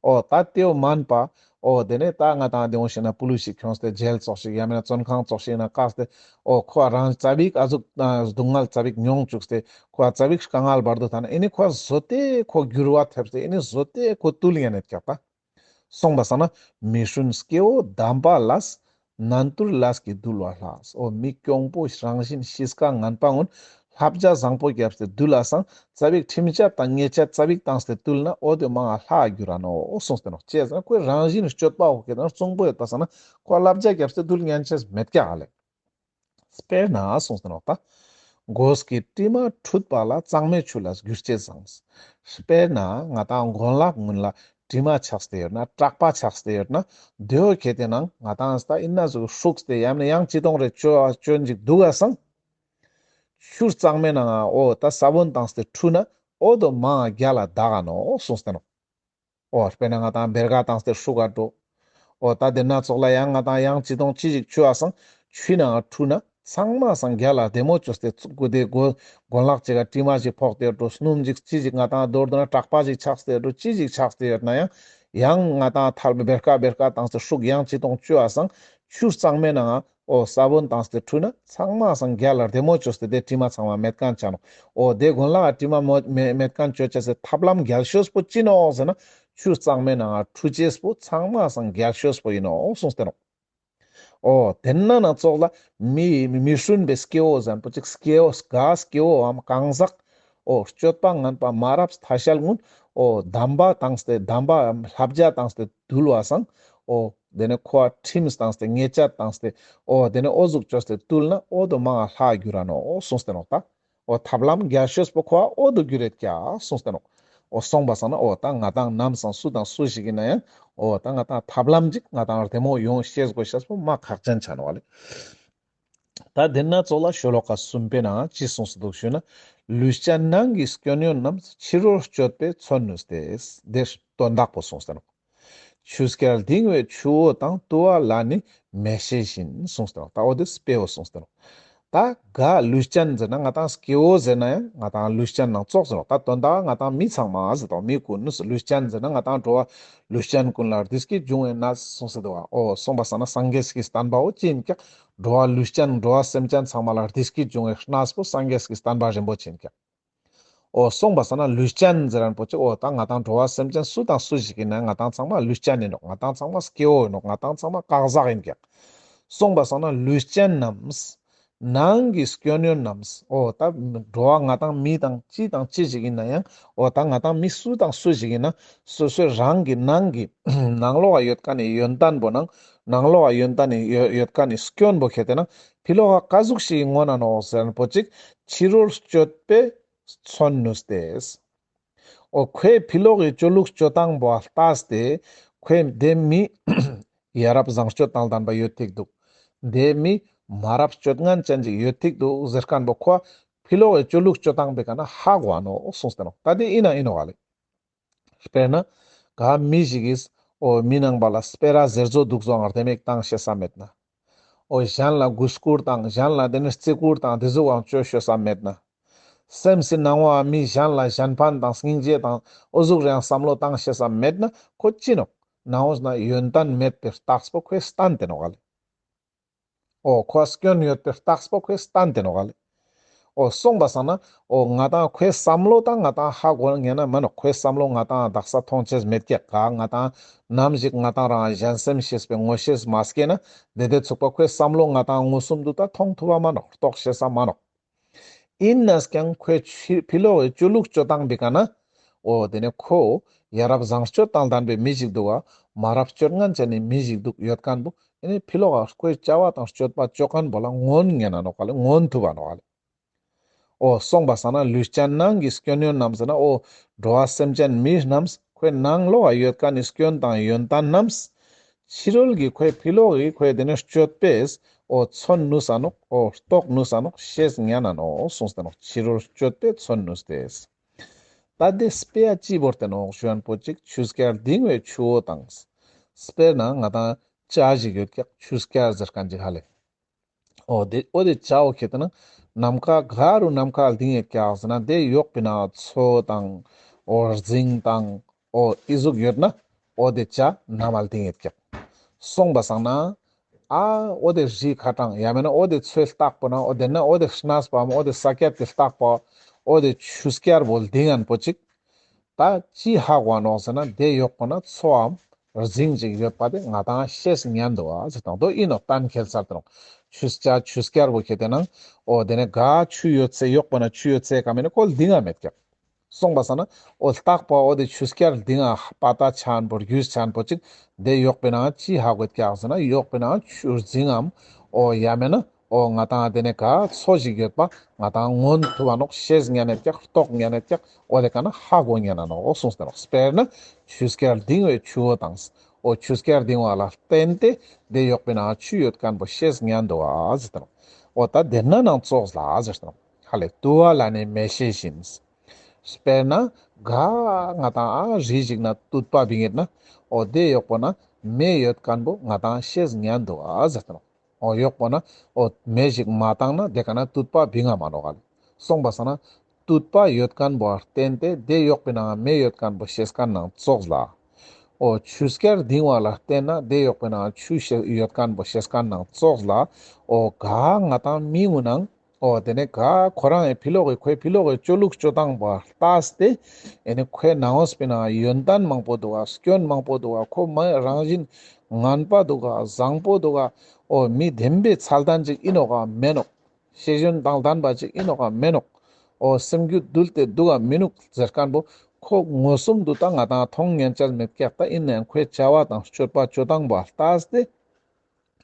འོ་ད་དེའོ་མན་པ། འོ་དེ་ནས་ད་ང་ཏང་དེ་འོང་ཞིག་ན་ཕུ་ལུ་ཞིག་ཁྱོངས་ཏེ་ཇེལ་ཙོགས་ཤིག་ཡང་མེད་ན་བཙོན་ཁང་ཙོགས་ཤིག་ན་བཀག་སྟེ་འོ་ཁོ་རང་ཙ་པིག་ཨ་ཟུག་སྡུག་བསྔལ་ཙ་པིག་མྱོང་བཅུག་སྟེ་ཁོ་ཙ་པིག་དཀའ་ངལ་བར་དུ་ཐ་ན་ཨེ་ནི་ཁོ་བཟོ་སྟེ་ཁོ་འགྱུར་བ་ཐེབས་ཏེ་ཨེ་ནི་བཟོ་སྟེ་ཁོ་བཏུལ་ཡང་ནེད་ཀྱག་ད། སོང་པ་སང་ན་མི་སྲུན་སྐྱེ་བོ་གདམས་པ་ལས། ནན་ཏུར་ལས་ཀྱིས་འདུལ་བ་ལྷ། འོ་མི་གྱོང་པོ་རང་བཞིན་གཤིས་ཀ་ངན་པ་ཀུན་བསླབ་བྱ་བཟང་པོ་བརྒྱབ་སྟེ་འདུལ་ལ་སང་ཙ་པིག་ཁྲིམས་ཆད་དང་ཉེས་ཆད་ཙ་པིག་བཏང་སྟེ་བཏུལ་ན་འོ་དེ་མང་ང་ལྷ་འགྱུར་ར་ནོག་གསུངས་ཏེ་ནོག་ཅི་ཟེར་ན་ཁོའི་རང་བཞིན་སྤྱོད་པ་འོ་ཁེ་དང་གཙང་པོ་ཡོད་པ་སང་ན་ཁོ་བསླབ་བྱ་བརྒྱབ་སྟེ་འདུལ་ཉན་ཆེས་མེད་ཀྱག་ལེ། དཔེར་ན་གསུངས་ཏེ་ནོག་ད། གོས་ཀྱི་དྲི་མ་འཁྲུད་པ་ལ། གཙང་མའི་ཆུ་ལས་གྱུར་ཅེས་བཟང་། དཔེར་ན་ང་ཏང་གོན་ལག་ཀུན་ལ་དྲི་མ་ཆགས་ཏེ་ཡོད་ན་གྲགས་པ་ཆགས་ཏེ་ཡོད་ན་དེའོ་ཁེ་དེ་ནང་ང་ཏང་ད་ཨིན་ན་ཟུག་ཧྲུགས་ཏེ་ཡང་ན་ཡང་ཅི་གཏོང་རེ་ཅོ་ཅོ་ཅིག་འདུག་ག་སང་། ཆུ་གཙང་མའི་ནང་འོ་ད་ས་བོན་བཏང་སྟེ་འཁྲུ་ན་འོ་དོ་མང་ང་རྒྱལ་ལ་དག་ག་ནོག་གསུངས་ཏེ་ནོག་འོ་དཔེར་ན་ང་ཏང་བེར་ཀ་བཏང་སྟེ་ཧྲུག་ག་འགྲོ། འོ་ད་དེ་ན་ཙོགས་ལ་ཡང་ང་ཏང་ཡང་ཅི་གཏོང་ཅི་ཞིག་ཆུ་ཡ་སང་ཆུའི་ནང་འཁྲུ་ན་ཚང་མ་སང་རྒྱལ་ལ་བདེ་མོ་ཅོས་ཏེ་ཚུགས་དགོས་དེ་གོ་གོན་ལག་ཅིག་ག་དྲི་མ་ཞིག་ཕོག་སྟེ་འགྲོ། སྣུམ་ཞིག་ཅི་ཞིག་ང་ཏང་མདོར་བསྡུ་ན་གྲགས་པ་ཞིག་ཆགས་ཏེ་འགྲོ། ཅི་ཞིག་ཆགས་ཏེ་ཡོད་ན་ཡང་ཡང་ང་ཏང་ཐལ་བེར་ཀ་བེར་ཀ་བཏང་སྟེ་ཧྲུག་ཡང་ཅི་གཏོང་ཆུ་ཡ་སང་ཆུ་གཙང་མའི་ནང་འོ་ས་བོན་བཏང་སྟེ་འཁྲུ་ན་ཚང་མ་སང་རྒྱལ་ལ་བདེ་མོ་ཅོས་ཏེ་དེ་དྲི་མ་ཚང་མ་མེད་མཁན་ཆ་ནོག་འོ་དེ་གོན་ལག་དྲི་མ་མོ་མེད་མེད་མཁན་ཅོ་ཅེས་སི་ཐབས་ལམ་རྒྱལ་ཤོས་པོ་ཅི་ནོག་ཟེར་ན་ཆུ་གཙང་མའི་ནང་འཁྲུ་ཅེས་པོ་ཚང་མ་སང་རྒྱལ་ཤོས་པོ་ཡིན་ནོག་གསུངས་ཏེ་ནོག་འོ་དེ་ན་ནང་ཙོགས་ལ་མི་མི་སྲུན་པའི་སྐྱེ་བོ་ཟེར་པོ་ཅིག་སྐྱེ་བོ་ག་སྐྱེ་བོའམ་གང་ཟག་འོ་སྤྱོད་པ་ངན་པ་མ་རབས་ཐ་ཤལ་ཀུན་འོ་གདམས་པ་བཏང་སྟེ་གདམས་པའམ་བསླབ་བྱ་བཏང་སྟེ་འདུལ་བ་སང་འོ་དེ་ནས་ཁོ་ཁྲིམས་བཏང་སྟེ་ཉེས་ཆད་བཏང་སྟེ་འོ་དེ་ནས་འོ་ཟུག་ཅོས་ཏེ་བཏུལ་ན་འོ་དོ་མང་ང་ལྷ་འགྱུར་ར་ནོག་འོ་གསུངས་ཏེ་ནོག་ད། འོ་ཐབས་ལམ་རྒྱལ་ཤོས་པོ་ཁོ་འོ་དོ་འགྱུར་རེད་ཀྱག་གསུངས་ཏེ་ནོག་འོ་སོང་པ་སང་ན་འོ་ད་ང་ཏང་ནམ་སང་སུ་དང་སུ་ཞིག་ཡིན་ན་ཡང་འོ་ད་ང་ཏང་ཐབས་ལམ་ཅིག་ང་ཏང་བདེ་མོ་ཡོང་ཤེས་དགོས་ཤེས་པོ་མ་ཁག་ཅན་ཆ་ནོག་ལེ། ད་དེ་ན་ཙོགས་ལ་ཤོ་ལོ་ཀ་གསུམ་པའི་ནང་ཅི་གསུངས་སུ་འདུག་ཞུས་ན། ལུས་ཅན་ནང་གི་སྐྱོན་ཡོན་རྣམས། ཕྱི་རོལ་སྤྱོད་པས་མཚོན་ནུས་ཏེ། དེ་དོན་དག་པོ་གསུངས་ཏེ་ནོག་ཆུ་སྐྱར་ལྡིང་བའི་ཆུ་བོ་དང་། དུ་བ་ལ་ནི་མེ་ཤེས་བཞིན། གསུངས་ཏེ་ནོག་ད་འོ་དེ་དཔེ་བོ་གསུངས་ཏེ་ནོག་ད་ག་ལུས་ཅན་ཟེར་ན་ང་ཏང་སྐྱེ་བོ་ཟེར་ན་ཡང་ང་ཏང་ལུས་ཅན་ནང་ཙོགས་ཟེར་ནོག་ད་དོན་དག་ང་ཏང་མི་ཚང་མ་ཟེར་དོ། མི་ཀུན་ལུས་ཅན་ཟེར་ན་ང་ཏང་འགྲོ་བ་ལུས་ཅན་ཀུན་ལ་བདེ་སྐྱིད་འབྱུང་བའི་གནས་གསུངས་སེ་འདུག་པ། འོ་སོང་པ་སང་ན་སངས་རྒྱས་ཀྱི་བསྟན་པ་བོ་ཅི་ཡིན་ཀྱག་འགྲོ་བ་ལུས་ཅན་འགྲོ་བ་སེམས་ཅན་ཚང་མ་ལ་བདེ་སྐྱིད་འབྱུང་བའི་གནས་པོ་སངས་རྒྱས་ཀྱི་བསྟན་པ་རིན་པོ་ཆེ་ཡིན་ཀྱག་འོ་སོང་པ་སང་ན་ལུས་ཅན་ཟེར་རན་པོ་ཅིག་འོ་ད་ང་ཏང་འགྲོ་བ་སེམས་ཅན་སུ་དང་སུ་ཞིག་ཡིན་ན་ང་ཏང་ཚང་མ་ལུས་ཅན་ཡིན་ནོག་ང་ཏང་ཚང་མ་སྐྱེ་བོ་ཡིན་ནོག་ང་ཏང་ཚང་མ་བཀག་ཟག་ཡིན་ཀྱག་སོང་པ་སང་ན་ལུས་ཅན་རྣམས། ནང་གི་སྐྱོན་ཡོན་རྣམས། འོ་ད་འགྲོ་བ་ང་ཏང་མི་དང་ཅི་དང་ཅི་ཞིག་ཡིན་ན་ཡང་འོ་ད་ང་ཏང་མི་སུ་དང་སུ་ཞིག་ཡིན་ན་སོ་སོའི་རང་གི་ནང་གི་ནང་ལོགས་ཡོད་མཁན་ནི་ཡོན་ཏན་པོ་ནང་ནང་ལོགས་ཡོན་ཏན་ནི་ཡོད་ཡོད་མཁན་ནི་སྐྱོན་པོ་ཁྱེར་ཏེ་ན་ཕི་ལོག་ག་ཟུག་ཞིག་མངོན་ན་ནོག་ཟེར་ན་པོ་ཅིག་ཕྱི་རོལ་སྤྱོད་པས་མཚོན་ནུས་ཏེ། འོ་ཁོའི་ཕི་ལོག་གི་སྤྱོད་ལུགས་སྤྱོད་སྟངས་པོ་ལྟས་ཏེ་ཁོའི་དེ་མི་ཡ་རབས་བཟང་སྤྱོད་དང་ལྡན་པ་ཡོད་ཐིག་འདུག་དེ་མི་མ་རབས་སྤྱོད་ངན་ཅན་ཅིག་ཡོད་ཐིག་འདུག་ཟེར་མཁན་པོ་ཁོ་ཕི་ལོག་གི་སྤྱོད་ལུགས་སྤྱོད་སྟངས་པོའི་ཀ་ན་ཧ་གོ་ནོག་གསུངས་ཏེ་ནོག། ད་དེ་ཨིན་ན་ཨིན་ནོག་ལེ། དཔེར་ན་ག་མི་ཞིག་གིས་འོ་མི་ནང་པ་ལ་སྤེ་ར་ཟེར་ཚོ་འདུག་ཟོ་ཨང་རྡེ་མིག་བཏང་ཤེས་ས་མེད་ན། འོ་གཞན་ལ་གུས་བཀུར་དང་གཞན་ལ་དེ་ནི་བརྩི་བཀུར་དང་དེ་ཟུག་ཨང་བཅོ་ཤེས་ས་མེད་ན། སེམས་སི་ནང་བ་མི་གཞན་ལ་གཞན་ཕན་དང་སྙིང་རྗེ་དང་འོ་ཟུག་རེ་ཡང་བསམ་བློ་བཏང་ཤེས་ས་མེད་ན་ཁོ་ཅི་ནོག། ནང་བ་ན་ཡོན་ཏན་མེད་པའི་རྟགས་པོ་ཁོའི་སྟན་ཏེ་ནོག་ལེ། འོ་ཁོ་སྐྱོན་ཡོད་པའི་རྟགས་པོ་ཁོའི་སྟན་ཏེ་ནོག་ལེ། འོ་སོང་པ་སང་ན་འོ་ང་ཏང་ཁོའི་བསམ་བློ་དང་ང་ཏང་ཧ་གོ་ཉན་ན་མ་ནོག། ཁོའི་བསམ་བློ་ང་ཏང་དག་ས་མཐོང་ཅེས་མེད་ཀྱག། ག་ང་ཏང་ནམ་ཞིག་ང་ཏང་རང་གཞན་སེམས་ཤེས་པའི་ངོ་ཤེས་མ་སྐྱེས་ན་དེ་དེ་ཚུག་པ་ཁོའི་བསམ་བློ་ང་ཏང་མངོན་སུམ་དུ་ད་མཐོང་ཐུབ་པ་མ་ནོག། རྟོགས་ཤེས་ས་མ་ནོག། ཨིན་ནས་ཀྱང་ཁོའི་ཕྱི་ཕི་ལོག་གི་སྤྱོད་ལུགས་སྤྱོད་སྟངས་པའི་ཀ་ན། འོ་དེ་ནས་ཁོ་ཡ་རབས་བཟང་སྤྱོད་དང་ལྡན་པའི་མི་ཞིག་འདུག་ག། མ་རབས་སྤྱོད་ངན་ཅན་ནི་མི་ཞིག་འདུག་ཡོད་མཁན་པོ། དེ་ནས་ཕི་ལོག་ག་ཁོའི་བྱ་བ་དང་སྤྱོད་པ་སྤྱོད་མཁན་པོ་ལ་མངོན་ཉན་ན་ནོག་ག་ལེ། མངོན་ཐུབ་པ་ནོག་ག་ལེ། འོ་སོང་པ་སང་ན་ལུས་ཅན་ནང་གི་སྐྱོན་ཡོན་རྣམས་ཟེར་ན་འོ་འགྲོ་བ་སེམས་ཅན་མི་རྣམས་ཁོའི་ནང་ལོགས་ལ་ཡོད་མཁན་ནི་སྐྱོན་དང་ཡོན་ཏན་རྣམས། ཕྱི་རོལ་གྱི་ཁོའི་ཕི་ལོག་གི་ཁོའི་དེ་ནས་སྤྱོད་པས་འོ་མཚོན་ནུས་ས་ནོག། འོ་རྟོགས་ནུས་ས་ནོག། ཤེས་ཉན་ན་ནོག་གསུངས་ཏེ་ནོག། ཕྱི་རོལ་སྤྱོད་པས་མཚོན་ནུས་ཏེ། ད་དེ་དཔེ་ཡ་ཅི་བོར་ཏེ་ནོག་ཞུ་ཡན་པོ་ཅིག། ཆུ་སྐྱར་ལྡིང་བའི་ཆུ་བོ་དང་། དཔེར་ན་ང་ཏང་བྱ་ཞིག་ཡོད་ཀྱག། ཆུ་སྐྱར་ཟེར་མཁན་ཅིག་ཧ་ལེ། འོ་དེ་འོ་དེ་བྱ་བོ་ཁེ་ཏེ་ན་ནམ་མཁའ་ག་རུ་ནམ་མཁའ་ལྡིང་ཡོད་ཀྱག་ཟེར་ན་དེ་ཡོག་པའི་ནང་མཚོ་དང་འོ་རྫིང་དང་འོ་ཨི་ཟུག་ཡོད་ན་འོ་དེ་བྱ་ནམ་མཁའ་ལྡིང་ཡོད་ཀྱག། སོང་པ་སང་ན་ཨ་འོ་དེ་རི་ཁ་གྲངས་ཡང་མེད་ན་འོ་དེ་མཚོའི་ལྟག་པོ་ན་འོ་དེ་ན་འོ་དེ་གནས་པའམ་འོ་དེ་ས་ཀྱད་དེ་ལྟག་པོ་འོ་དེ་ཆུ་སྐྱར་བོ་ལྡིང་ཡན་པོ་ཅིག། ད་ཅི་ཧ་གོ་ནོག་ཟེར་ན་དེ་ཡོག་པོ་ན་མཚོའམ་རྫིང་ཅིག་ཡོད་པ་དེ་ང་ཏང་ཤེས་ཉན་འདུག་ཨ་ཟེར་དང་དོ་ཨིན་ནོག། གཏན་འཁེལ་ཚར་ཏེ་ནོག། ཆུ་སྐྱར་ཆུ་སྐྱར་བོ་ཁེ་ཏེ་ན་འོ་དེ་ནས་ག་ཆུ་ཡོད་ཚེ་ཡོག་པོ་ན་ཆུ་ཡོད་ཚེ་ཀ་མེད་ན་ཁོ་ལྡིང་ང་མེད་ཀྱག། སོང་པ་སང་ན་འོ་ལྟག་པ་འོ་དེ་ཆུ་སྐྱར་ལྡིང་ང་པ་ཏ་ཆ་ཡན་པོ་རྒྱུས་ཆ་ཡན་པོ་ཅིག་དེ་ཡོག་པའི་ནང་ཅི་ཧ་གོ་ཀྱག་ཟེར་ན་ཡོག་པའི་ནང་ཆུ་རྫིང་ངམ་འོ་ཡང་མེད་ན་འོ་ང་ཏང་དེ་ནས་ག་མཚོ་ཞིག་ཡོད་པ་ང་ཏང་མངོན་ཐུབ་པ་ནོག། ཤེས་ཉན་ནས་ཀྱག། རྟོགས་ཉན་ནས་ཀྱག། འོ་དེ་ཀ་ན་ཧ་གོ་ཉན་ན་ནོག་གསུངས་ཏེ་ནོག། དཔེར་ན་ཆུ་སྐྱར་ལྡིང་བའི་ཆུ་བོ་དང་། འོ་ཆུ་སྐྱར་ལྡིང་བ་ལ་བརྟེན་ཏེ་དེ་ཡོག་པའི་ནང་ཆུ་ཡོད་མཁན་པོ་ཤེས་ཉན་འདུག་ཨ་ཟེར་ཏེ་ནོག། འོ་ད་དེ་ན་ནང་ཙོགས་ལ་ཟེར་ཏེ་ནོག། ཧ་ལེ་དུ་བ་ལ་ནི་མེ་ཤེས་བཞིན། དཔེར་ན་ག་ང་ཏང་ཨ་རི་ཞིག་ན་དུད་པ་བིང་ཡོད་ན་འོ་དེ་ཡོག་པོ་ན་མེ་ཡོད་མཁན་པོ་ང་ཏང་ཤེས་ཉན་འདུག་ཨ་ཟེར་ཏེ་ནོག། འོ་ཡོག་པོ་ན་འོ་མེ་ཞིག་མ་བཏང་ན་དེ་ཀ་ན་དུད་པ་བིང་ང་མ་ནོག་ག་ལེ། སོང་པ་སང་ན་དུད་པ་ཡོད་མཁན་པོ་བརྟེན་ཏེ་དེ་ཡོག་པའི་ནང་མེ་ཡོད་མཁན་པོ་ཤེས་མཁན་ནང་ཙོགས་ལ། འོ་ཆུ་སྐྱར་ལྡིང་བ་ལ་བརྟེན་ན་དེ་ཡོག་པའི་ནང་ཆུ་ཤེས་ཡོད་མཁན་པོ་ཤེས་མཁན་ནང་ཙོགས་ལ། འོ་ག་ང་ཏང་མི་ངུ་ནང་འོ་དེ་ནས་ག་ཁོ་རང་ཡི་ཕི་ལོག་གི་ཁོའི་ཕི་ལོག་གི་སྤྱོད་ལུགས་སྤྱོད་སྟངས་པ་ལྟས་ཏེ་ཨེ་ནི་ཁོའི་ནང་འོ་སྤེ་ན་ཡོན་ཏན་མང་པོ་འདུག་ག། སྐྱོན་མང་པོ་འདུག་ག། ཁོ་མ་རང་བཞིན་ངན་པ་འདུག་ག། བཟང་པོ་འདུག་ག། འོ་མི་བདེན་པའི་ཚད་ལྡན་ཅིག་ཨིན་ནོག་ག་མེན་ནོག། ཤེས་ཡོན་དང་ལྡན་པ་ཅིག་ཨིན་ནོག་ག་མེན་ནོག། འོ་སེམས་རྒྱུད་འདུལ་ཏེ་འདུག་ག་མི་ནུག་ཟེར་མཁན་པོ་ཁོ་མངོན་སུམ་དུ་ད་ང་ཏང་མཐོང་ཉན་ཅེས་མེད་ཀྱག། ད་ཨིན་ནའང་ཁོའི་བྱ་བ་དང་སྤྱོད་པ་སྤྱོད་སྟངས་པ་ལྟས་ཏེ་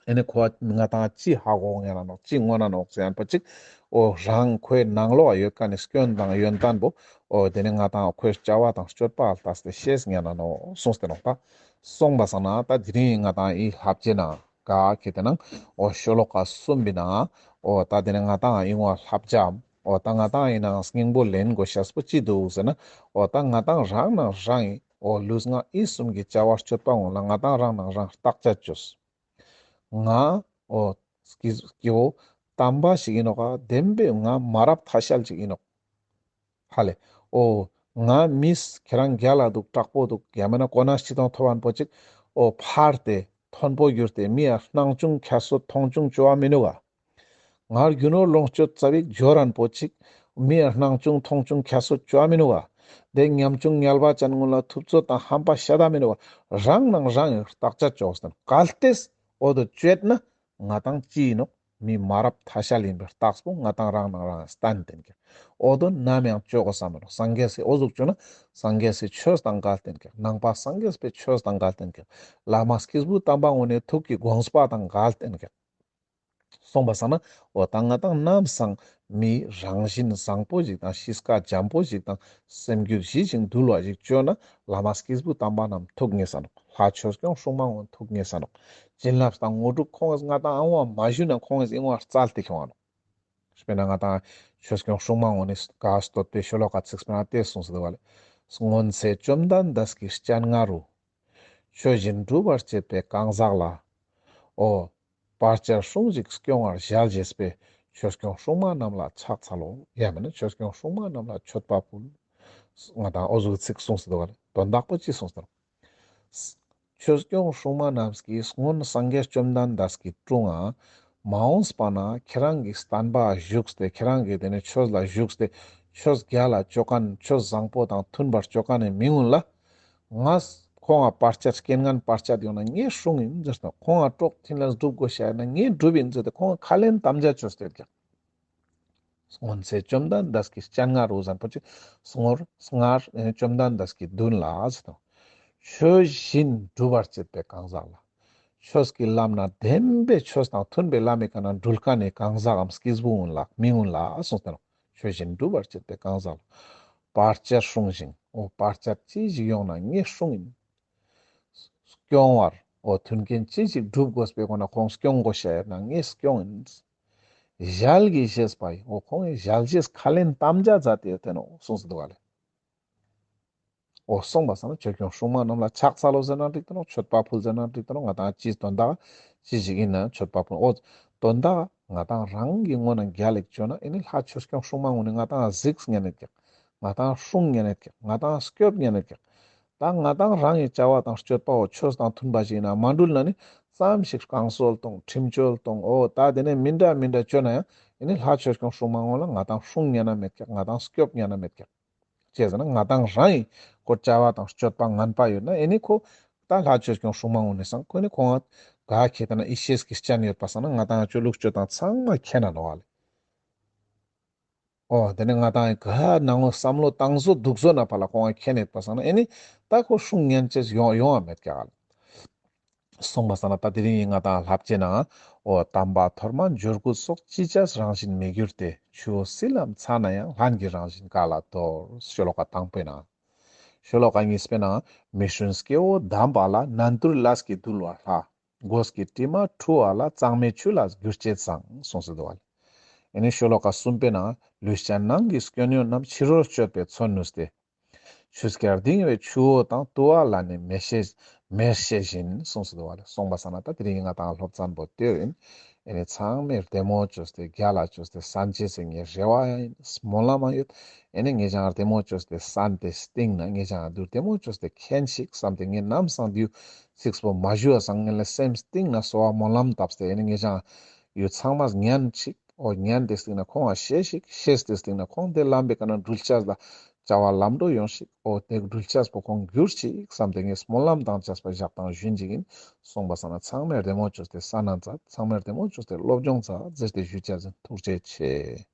ཨེ་ནི་ཁོ་ང་ཏང་ཅི་ཧ་གོ་ཉན་ན་ནོག་ཅི་མངོན་ན་ནོག་ཟེར་མཁན་པོ་ཅིག། འོ་རང་ཁོའི་ནང་ལོགས་ཡོད་མཁན་ནི་སྐྱོན་དང་ཡོན་ཏན་པོ་འོ་དེ་ནི་ང་ཏང་ཁོའི་བྱ་བ་དང་སྤྱོད་པ་ལྟས་ཏེ་ཤེས་ཉན་ན་ནོག་གསུངས་ཏེ་ནོག། ད་སོང་པ་སང་ན་ད་དེ་རིང་ང་ཏང་ཨི་ལྷབ་ཅེས་ན། ག་ཁེ་ཏེ་ན་འོ་ཤོ་ལོ་ཀ་གསུམ་པའི་ནང་འོ་ད་དེ་ནི་ང་ཏང་ཨིན་བ་ལྷབ་ཅེས་འོ་ད་ང་ཏང་ཨིན་ནའང་སྙིང་པོ་ལེན་དགོས་ཤེས་པོ་ཅི་འདུག་ཟེར་ན། འོ་ད་ང་ཏང་རང་ནང་རང་ཨིན་འོ་ལུས་ངག་ཡིད་གསུམ་གྱི་བྱ་བ་སྤྱོད་པ་ངོ་ལ་ང་ཏང་རང་ནང་རང་བརྟག་དཔྱད་བཅོས། ང་འོ་སྐྱེ་བོ་དམ་པ་ཞིག་ཨིན་ནོག་ག། བདེན་པའི་ང་མ་རབས་ཐ་ཤལ་ཅིག་ཨིན་ནོག། ཧ་ལེ། འོ། ང་མིས་ཁྱེད་རང་རྒྱལ་ལ་འདུག། དྲག་པོ་འདུག། ཡང་མེན་ན་གོ་གནས་སྤྱི་དང་མཐོ་བན་པོ་ཅིག། འོ་ཕར་ཏེ་མཐོན་པོ་གྱུར་ཏེ་མི་ཡ་སྣང་ཆུང་ཁྱད་གསོད་མཐོང་ཆུང་བཅོ་བ་མི་ནུག་ག། ང་རྒྱུ་ནོར་ལོངས་སྤྱོད་རྩ་བིག་འབྱོར་རན་པོ་ཅིག། མི་ཡ་སྣང་ཆུང་མཐོང་ཆུང་ཁྱད་གསོད་བཅོ་བ་མི་ནུག་ག། དེ་ཉམ་ཆུང་ངལ་བ་ཅན་ངུན་ལ་ཐུབ་ཚོད་དང་ཧམ་པ་ཤ་ད་མི་ནུག་ག། རང་ནང་རང་ཡང་བརྟག་དཔྱད་བཅོས་ཏེ་གལ་ཏེ་འོ་དོ་བཅོས་ན། ང་ཏང་ཅི་ཨིན་ནོག། མི་མ་རབས་ཐ་ཤལ་ཨིན་པའི་རྟགས་པོ་ང་ཏང་རང་ནང་རང་སྟན་ཏེན་ཀྱག། འོ་དོ་ནམ་ཡང་བཅོ་དགོས་ས་མི་ནོག། སངས་རྒྱས་སི་འོ་ཟུག་བཅོས་ན་སངས་རྒྱས་སི་ཆོས་དང་འགལ་ཏེན་ཀྱག། ནང་པ་སངས་རྒྱས་པའི་ཆོས་དང་འགལ་ཏེན་ཀྱག། བླ་མ་སྐྱེས་བུ་དམ་པ་ངོ་ནས་ཐུགས་ཀྱི་དགོངས་པ་དང་འགལ་ཏེན་ཀྱག། སོང་པ་སང་ན་འོ་ད་ང་ཏང་ནམ་སང་མི་རང་བཞིན་བཟང་པོ་ཞིག་དང་གཤིས་ཀ་འཇམ་པོ་ཞིག་དང་སེམས་རྒྱུད་ཞི་ཞིང་དུལ་བ་ཞིག་བཅོས་ན་བླ་མ་སྐྱེས་བུ་དམ་པ་རྣམས་ཐུགས་མཉེས་ས་ནོག། ད་ཆོས་སྐྱོང་སྲུང་མ་ངོ་ཐུག་ངེས་ས་ནོག། བྱིན་རླབས་དང་དངོས་གྲུབ་ཁོང་ང་ང་ཏང་ཨ་བོ་མ་ཞུ་ན་ཁོང་ངི་ཨིན་བ་རྩལ་ཏེ་ཁྱོང་ང་ནོག། དཔེར་ན་ང་ཏང་ཆོས་སྐྱོང་སྲུང་མ་ངོ་ནི་ག་བསྟོད་པའི་ཤོ་ལོ་ཀ་ཚིགས་པ་ན་དེ་གསུངས་སུ་འདུག་ག་ལེ། སྔོན་ཚེ་བཅོམ་ལྡན་འདས་ཀྱི་སྤྱན་སྔ་རུ། ཆོས་བཞིན་སྒྲུབ་པར་བྱེད་པའི་གང་ཟག་ལ། འོ། བར་ཆད་སྲུང་ཞིང་སྐྱོང་བར་ཞལ་བཞེས་པའི། ཆོས་སྐྱོང་སྲུང་མ་རྣམས་ལ་ཕྱག་འཚལ་ལོ། ཡང་མིན་ན་ཆོས་སྐྱོང་སྲུང་མ་རྣམས་ལ་མཆོད་པ་ཕུལ། ང་ཏང་འོ་ཟུག་ཚིག་གསུངས་སུ་འདུག་ག་ལེ། དོན་དག་པོ་ཅི་གསུངས་སུ་འདུག། ཆོས་སྐྱོང་སྲུང་མ་རྣམས་ཀྱིས་སྔོན་སངས་རྒྱས་བཅོམ་ལྡན་འདས་ཀྱི་དྲུང་ང་མ་འོངས་པ་ན་ཁྱེད་རང་གི་བསྟན་པ་བཞུགས་ཏེ་ཁྱེད་རང་གི་དེ་ནས་ཆོས་ལ་བཞུགས་ཏེ་ཆོས་རྒྱལ་ལ་ཅོ་མཁན་ཆོས་བཟང་པོ་དང་མཐུན་པར་ཅོ་མཁན་ནི་མི་ངུན་ལ། ང་ཁོང་ང་བར་ཆད་རྐྱེན་ངན་བར་ཆད་ཡོང་ན་ངས་སྲུང་ཡིན་ཟེར་ཏེ་ཁོང་ང་གྲོགས་མཐུན་ལ་སྒྲུབ་དགོས་ཤ་ཡིན་ན་ངས་སྒྲུབ་ཡིན་ཟེར་ཏེ་ཁོང་ང་ཁས་ལེན་དམ་བཅའ་ཅོས་ཏེ་ཀྱང་། སྔོན་ཚེ་བཅོམ་ལྡན་འདས་ཀྱི་སྤྱན་སྔ་རུ་ཟེར་པོ་ཅི། སྔོན་སྔར་ཨེ་བཅོམ་ལྡན་འདས་ཀྱི་མདུན་ལ་ཟེར་དང་། ཆོས་བཞིན་སྒྲུབ་པར་བྱེད་པའི་གང་ཟག་ལ། ཆོས་ཀྱི་ལམ་ན་བདེན་པའི་ཆོས་དང་མཐུན་པའི་ལམ་མི་ཀ་ན་འགྲུལ་མཁན་ནི་གང་ཟག་གམ་སྐྱེས་བུ་ངུན་ལ་མི་ངུན་ལ་གསུངས་ཏེ་ནོག། ཆོས་བཞིན་སྒྲུབ་པར་བྱེད་པའི་གང་ཟག་ལ། བར་ཆད་སྲུང་ཞིང་། འོ་བར་ཆད་ཅི་ཞིག་ཡོང་ན་ངས་སྲུང་ཡིན། སྐྱོང་བར། འོ་མཐུན་རྐྱེན་ཅི་ཞིག་སྒྲུབ་དགོས་པའི་སྒོ་ན་ཁོང་སྐྱོང་དགོས་ཤ་ཡོད་ན་ངས་སྐྱོང་ཡིན། ཞལ་གྱིས་བཞེས་པ་ཡི། འོ་ཁོང་གི་ཞལ་བཞེས་ཁས་ལེན་དམ་བཅའ་མཛད་དེ་ཡོད་དེ་ནོག་གསུངས་སུ་འདུག་ག་ལེ། འོ་གསུངས་པ་སང་ན་ཆོས་སྐྱོང་སྲུང་མ་རྣམས་ལ་ཕྱག་འཚལ་ལོ་ཟེར་ན་འགྲིག་དེ་ནོག། མཆོད་པ་ཕུལ་ཟེར་ན་འགྲིག་དེ་ནོག། ང་ཏང་ཅི་དོན་དག་ཅི་ཞིག་ཡིན་ན་མཆོད་པ་ཕུལ། འོ་དོན་དག་ང་ཏང་རང་གི་ངོས་ན་རྒྱལ་ལེགས་བཅོས་ན་ཨེ་ནི་ལྷ་ཆོས་སྐྱོང་སྲུང་མ་ངོ་ནི་ང་ཏང་གཟིགས་ཉན་ནེད་ཀྱག། ང་ཏང་སྲུང་ཉན་ནེད་ཀྱག། ང་ཏང་སྐྱོབ་ཉན་ནེད་ཀྱག། ད་ང་ཏང་རང་གི་བྱ་བ་དང་སྤྱོད་པ་འོ་ཆོས་དང་མཐུན་པ་ཞིག་ཡིན་ན་མ་འགྲུལ་ན་ནི་ཙམ་ཞིག་བསྐང་གསོལ་གཏོང་ཁྲིམས་བཅོལ་གཏོང་། འོ་ད་དེ་ནས་མི་འདྲ་མི་འདྲ་བཅོས་ན་ཡང་ཨེ་ནི་ལྷ་ཆོས་སྐྱོང་སྲུང་མ་ངོ་ལ་ང་ཏང་སྲུང་ཉན་ན་མེད་ཀྱག། ང་ཏང་སྐྱོབ་ཉན་ན་མེད་ཀྱག། ཅི་ཟེར་ན་ང་ཏང་རང་གི་ཁོ་བྱ་བ་དང་སྤྱོད་པ་ངན་པ་ཡོད་ན་ཨེ་ནི་ཁོ་ད་ལྷ་ཆོས་སྐྱོང་སྲུང་མ་ངོ་ནི་སང་ཁོ་ནི་ཁོང་ང་ག་ཁེ་ཏེ་ན་ཡེ་ཤེས་ཀྱི་སྤྱན་ཡོད་པ་སང་ན་ང་ཏང་ཆོས་ལུགས་སྤྱོད་སྟངས་ཚང་མ་ཁེ་ན་ནོག་ལེ། འོ་དེ་ནི་ང་ཏང་ག་ནང་ངོ་བསམ་བློ་བཏང་བཟོ་འདུག་བཟོ་ན་ཕ་ལ་ཁོང་ང་ཁེ་ནེད་པ་སང་ན་ཨེ་ནི་ད་ཁོ་སྲུང་ཉན་ཅེས་ཡོང་ཡོང་བ་མེད་ཀྱག་ལེ། གསུངས་པ་སང་ན་ད་དེ་རིང་ང་ཏང་ལྷབ་ཅེ་ན། འོ་དམ་པ་མཐོ་དམན་འབྱོར་རྒུད་སོགས། ཅི་བྱ་རང་བཞིན་མི་འགྱུར་ཏེ། ཆུ་བོ་བསིལ་ལམ་ཚ་ན་ཡང་། ལྷན་གྱིས་རང་བཞིན་ག་ལ་དོར། ཤོ་ལོ་ཀ་དང་པོའི་ནང་། ཤོ་ལོ་ཀ་གཉིས་པའི་ནང་། མི་སྲུན་སྐྱེ་བོ་དམ་པ་ལ། ནན་ཏུར་ལས་ཀྱིས་འདུལ་བ་ལྷ། གོས་ཀྱི་དྲི་མ་འཁྲུ་བ་ལ། གཙང་མའི་ཆུ་ལ་འགྱུར་བྱེད་བཟང་། གསུངས་སུ་འདུག་བ་ལེ། ཨེ་ནི་ཤོ་ལོ་ཀ་གསུམ་པའི་ནང་། ལུས་ཅན་ནང་གི་སྐྱོན་ཡོན་རྣམས། ཕྱི་རོལ་སྤྱོད་པས་མཚོན་ནུས་ཏེ། ཆུ་སྐྱར་ལྡིང་བའི་ཆུ་བོ་དང་། བཏུལ་བ་ལ་ནི་མེར་ཤེས་མེར་ཤེས་བཞིན། གསུངས་སུ་འདུག་བ་ལེ། གསུངས་པ་སང་ན་ད་དེ་རིང་ང་ཏང་སློབ་ཚན་པོ་དེ་ཡིན། ཨེ་ནི་ཚང་མས་བདེ་མོ་བཅོས་ཏེ་རྒྱལ་ལ་བཅོས་ཏེ་གསན་ཅེས་སི་ངའི་རེ་བ་ཡིན། སྨོན་ལམ་ཡོད། ཨེ་ནི་ངེད་ཅག་བདེ་མོ་བཅོས་ཏེ་གསན་ཏེ་སྟིང་ན་ངེད་ཅག་དུ་བདེ་མོ་བཅོས་ཏེ་མཁྱེན་ཞིག་བསམ་སྟེ་ངས་ནམ་སང་དུ་ཚིགས་པོ་མ་ཞུ་བ་སང་ངེད་ལ་སེམས་སྟིང་ན་གསོལ་བ་སྨོན་ལམ་བཏབ་སྟེ་ཨེ་ནི་ངེད་ཅག་ཡུལ་ཚང་མ་ཉན་ཞིག། འོ་ཉན་ཏེ་སྟིང་ན་ཁོང་ང་ཤེས་ཤིག། ཤེས་ཏེ་སྟིང་ན་ཁོང་དེ་ལམ་པའི་ཀ་ན་འགྲུལ་ཅེས་ལ་བྱ་བ་ལམ་འགྲོ་ཡོང་ཞིག། འོ་དེ་འགྲུལ་ཅེས་པོ་ཁོང་འགྱུར་ཞིག་བསམ་སྟེ་ངས་སྨོན་ལམ་དང་བཅས་པ་ཞག་དང་ཞུན་ཅིག་ཡིན། གསུངས་པ་སང་ན་ཚང་མས་བདེ་མོ་བཅོས་ཏེ་གསན་ན་མཛད། ཚང་མས་བདེ་མོ་བཅོས་ཏེ་སློབ་སྦྱོང་མཛད་ཟེར་ཏེ་ཞུ་ཅེས་ཡིན། ཐུགས་རྗེ་ཆེ།